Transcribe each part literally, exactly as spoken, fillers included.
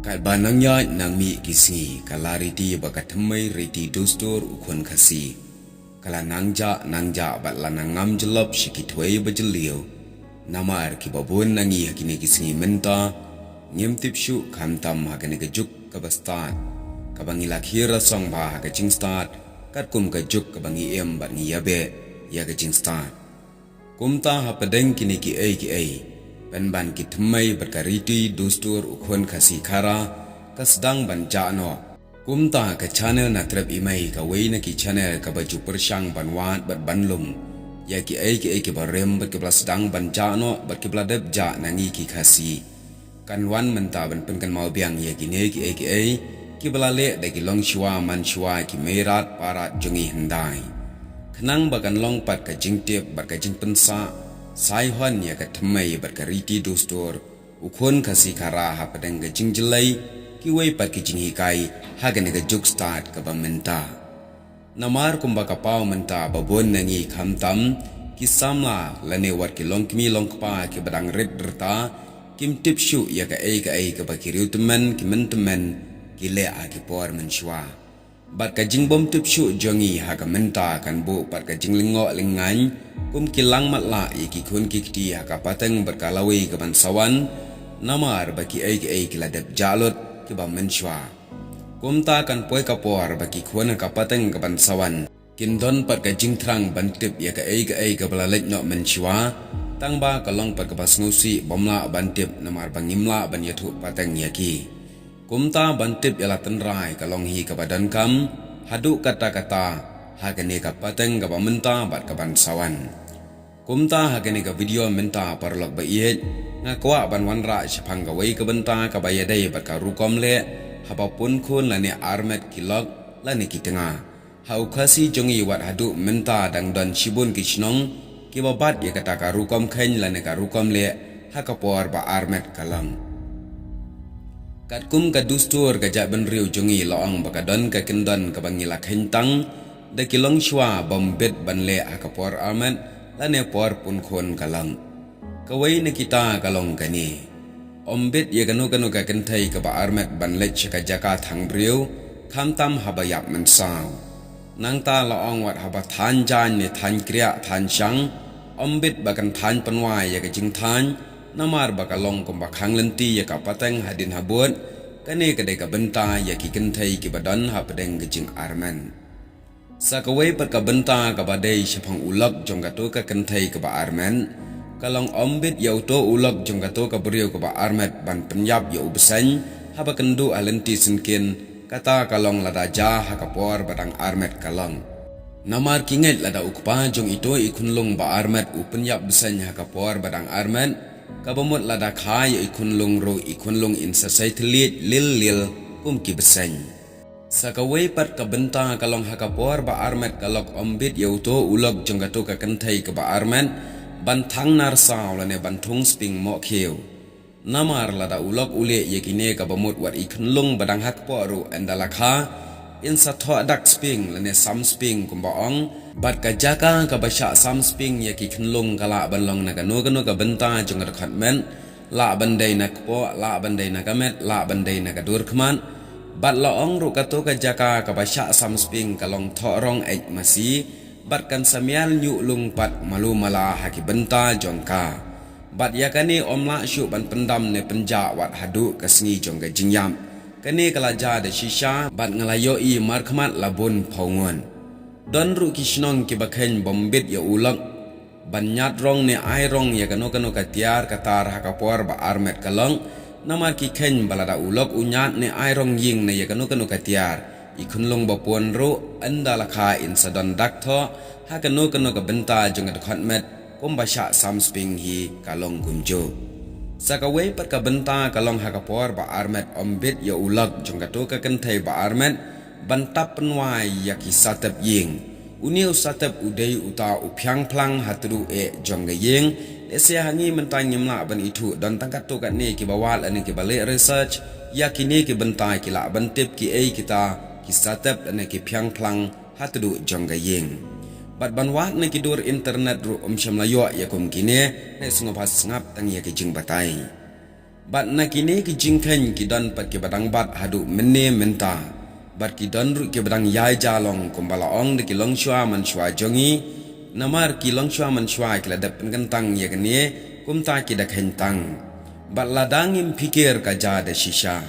Katba nang ïaid nang mih ki sngi, ka la riti ba ka thymmei riti dustur u khun Khasi ka la nang jah nang jah bad la nang ngam jyllop sha ki thwei ba jylliew. Namar kiba bun na ngi ha kine ki sngi mynta ngim tip shuh, khamtam ha kane ka juk kaba stad, kaba ngi la khie rasong bha ha ka jingstad, katkum ka juk kaba ngi im bad ngi ïabeh ïa ka jingstad. Kumta hapdeng kine kiei kiei, pynban ki thymmei bad ka riti dustur u khun Khasi Khara ka sdang ban jah noh. Kumta ka channel Na Trep I Mei, kawei na ki channel kaba ju pyrshang ban wad bad ban lum ïa kiei kiei kiba rim bad kiba la sdang ban jah noh bad kiba la dep jah na ngi ki Khasi, kan wan mynta ban pynkynmaw biang ïa kine kiei kiei kiba la leh da ki longshuwa manshuwa, ki meirat parat jong ngi hyndai, khnang ba kan long pat ka jingtip bad ka jingpynsah saihon ïa ka thymmei bad ka riti dustur u khun Khasi Khara hapdeng ka jingjyllei kiwei pat ki jinghikai ha kane ka juk stad kaba mynta. Namar kumba ka paw mynta, ba bun na ngi, khamtam ki samla lane wat ki longkmie longkpa kiba dang rit rta, kim tip shuh ïa kaei kaei kaba ki riewtymmen ki myntymmen ki leh ha ki por mynshuwa. Bad ka jingbym tip shuh jong ngi ha ka mynta kan buh pat ka jinglyngngoh lyngngan kum ki langmatlah ïa ki khun ki kti ha ka pateng bad ka lawei kaban sa wan, namar ba kiei kiei ki la dep jah lut kiba mynshuwa. Kumta kan poi ka por ba ki khun ha ka pateng kaban sa wan kin don pat ka jingthrang ban tip ïa kaei kaei kaba la leit noh mynshuwa, tangba ka long pat kaba sngewsih bym lah ban tip namar ba ngim lah ban ïathuh pateng ïa ki. Kumta ban tip ïa la tynrai ka long hi kaba donkam haduh katta katta ha kane ka pateng kaba mynta bad kaban sa wan. Kumta ha kane ka video mynta, paralok ba ïeit, nga kwah ban wanrah shaphang kawei ka bynta kaba ïadei bad ka rukom leh haba pun khun lane armet ki lok lane ki tnga. Ha u Khasi jong ngi wat haduh mynta dang don shibun ki shnong kiba bat ïa kata ka rukom kheiñ lane ka rukom leh ha ka por ba armet ka long. Katkum ka dustur ka jaitbynriew jong ngi, la ong ba ka don ka kyndon kaba ngi la kheiñ tang da ki longshuwa bym bit ban leh ha ka por armet lane por pun khun ka long. Kawei na kita ka long kane: ym bit ïa kano kano ka kynthei kaba armet ban leit sha ka jaka thang briew, khamtam haba ïap mynsaw. Nangta la ong wat haba thaiñ jaiñ ne thaiñ kriah thaiñ shang, ym bit ba kan thaiñ pynwai ïa ka jingthaiñ, namar ba ka long kumba khang lynti ïa ka pateng hadien habud. Kane ka dei ka bynta ïa ki kynthei kiba don hapdeng ka jingarmet. Sa kawei pat ka bynta kaba dei shaphang u lok jong kato ka kynthei kaba armet, ka long ym bit ïa uto u lok jong kato ka briew kaba armet ban pynïap ïa u bseiñ haba kynduh ha lynti syngkien, kata ka long lada jia ha ka por ba dang armet ka long. Namar ki ngeit lada u kpa jong ito i khunlung ba armet u pynïap bseiñ ha ka por ba dang armet, kaba mut lada kha ïa i khunlung ruh, i khunlung in sa sei thylliej lil lil kum ki bseiñ. Sa kawei pat ka bynta ka long ha ka por ba armet ka lok, ym bit ïa uto u lok jong kato ka kynthei kaba armet ban thang narsaw lane ban thung sping mohkhiew. Namar lada u lok u leh ïa kine, kaba mut wat i khunlung ba dang ha kpoh ruh ynda la kha in sa thoh dak sping lane sam sping kumba ong. Bad ka jaka kaba shah sam sping ïa ki khunlung ka lah ban long na kano kano ka bynta jong ka dkhot met, lah ban dei na kpoh, lah ban dei na ka met, lah ban dei na ka dur khmat. Bad la ong ruh kato ka jaka kaba shah sam sping ka long thoh rong eit masi, bad kan sa mial ñiuh lung pat malu mala ha ki bynta jong ka. Bad ïa kane ym lah shuh ban pyndam ne pynjah wat haduh ka sngi jong ka jingïap. Kane ka la jia da shisha bad nga la ïohi markhmat la bun phew ngut. Don ruh ki shnong kiba kheiñ bym bit ïa u lok ban ñiad rong ne ai rong ïa kano kano ka tiar ka tar ha ka por ba armet ka long. Namar ki kheiñ ba lada u lok u ñiad ne ai rong ïing ne ïa kano kano ka tiar, i khunlung ba pun ruh ynda la kha in sa don dak thoh ha kano kano ka bynta jong ka dkhot met kumba shah sam sping hi ka long kumjuh. Sa kawei pat ka bynta ka long ha ka por ba armet, ym bit ïa u lok jong kato ka kynthei ba armet ban tap pynwai ïa ki satep ïing. Une u satep u dei uta u phiang phlang ha tduh eh jong ka ïing. Lehse ha ngi mynta ngim lah ban ithuh, don tang katto katne kiba wad lane kiba leh research ïa kine ki bynta, ki lah ban tip kiei kita ki satep lane ki phiang phlang ha tduh jong ka ïing. Bad ban wad na ki dur internet ruh ym shym la ïoh ïa kum kine, ne sngewbha sngap tang ïa ki jingbatai. Bad na kine ki jingkheiñ ki don pat kiba dang bat haduh mynne mynta. Bad ki don ruh kiba dang ïai ja long kumba la ong da ki longshuwa manshuwa jong ngi. Namar ki longshuwa manshuwa ki la dep pynkyntang ïa kane, kumta ki da kheiñ tang. Bad lada ngim phikir ka ja da shisha.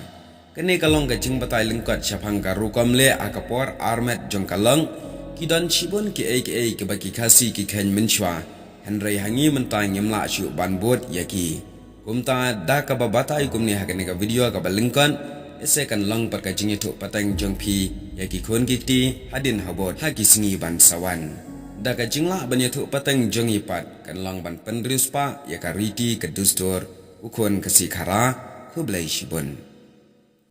Kane ka long ka jingbatai lyngkot shaphang ka rukom leh ha ka por armet jong ka long. Ki don shibun kiei kiei kiba ki Khasi ki kheiñ mynshuwa. Hynrei ha ngi mynta ngim lah shuh ban bud ïa ki. Kumta da kaba batai kumne ha kane ka video kaba lyngkot, ese kan long pat ka jingïathuh pateng jong phi ïa ki khun ki kti hadien habud ha ki sngi ban sa wan. Da ka jinglah ban ïathuh pateng jong ngi pat kan long ban pynriewspah ïa ka riti ka dustur u khun Khasi Khara. Khublei shibun.